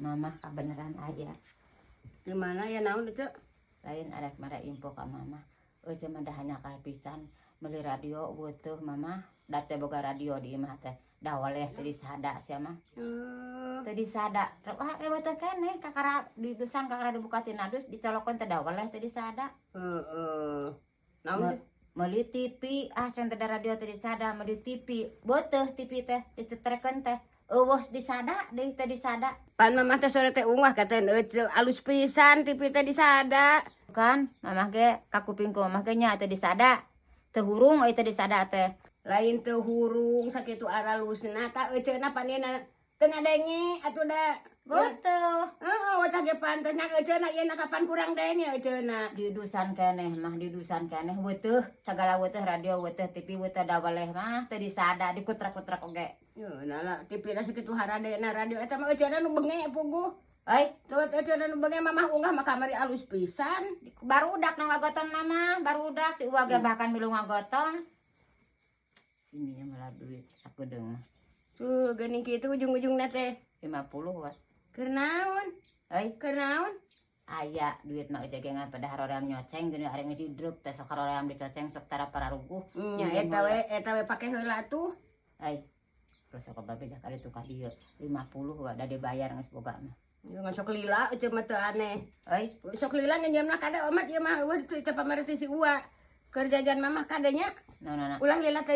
Mama kabeneran aya. Di mana ya, naon itu? Lain arek mere info ka Mama. Euceu mah dah nyakal pisan meuli radio beutuh, Mama. Da teh boga radio di imah teh. Da waleh teu disada sia mah. Teu disada. Wah, beutuh keneh kakara di dusan, kakara dibuka tina dus dicolokeun teh, da waleh teu disada. Heeh. Naon teh? Meuli TV, ah, can teh da radio teu disada, meuli TV. Beutuh TV teh dicetrekeun teh. Euweuh disada deui, teu disada. Pan Mamah teh sore teh ungah katen euceu alus pisan TV teh disada. Kan Mamah ge kakuping ku Mamah ge nya teu disada. Teu hurung euy teu disada teh. Lain teu hurung sakitu aralusna ta euceuna panena teu ngadenge atuh da. Beutuh. Heeh, wacah ge pantes nya euceuna ieu na kapan kurang denge euceuna. Didusan keneh mah, didusan keneh beutuh sagala, beutuh radio, beutuh TV, beutuh, da waleh mah teu disada, dikutrak-kutrak oge. Yo nala TV na sakitu haradena, radio eta mah euceuna nu benge puguh. Euy. Tuh euceuna nu benge, Mamah ungah mah kamari alus pisan. Barudak nu ngagotong mah, barudak si Uwa ge bahkan milu ngagotong. Sini malah duit sakedeung mah. Tuh geuning kitu ujung-ujungna teh. 50 wat. Keur naon? Euy. Keur naon? Aya duit mah euceu ge ngan pada haroream nyoceng geuning, ari ngejidruk teh sok haroream dicoceng, sok tara pararuguh. Nya eta we pake heula tuh. Euy. Terus sok babe jak kali tuh ka dieu 50 wa da dibayar geus boga mah. Yo ngan sok lila euceu mah teu aneh. Euy. Sok lila nginjemna kade omat ieu mah eueuh teu pamari ti si Uwa. Keur jajan Mamah kadenya. Nah, nah, nah. Ulah lila teh.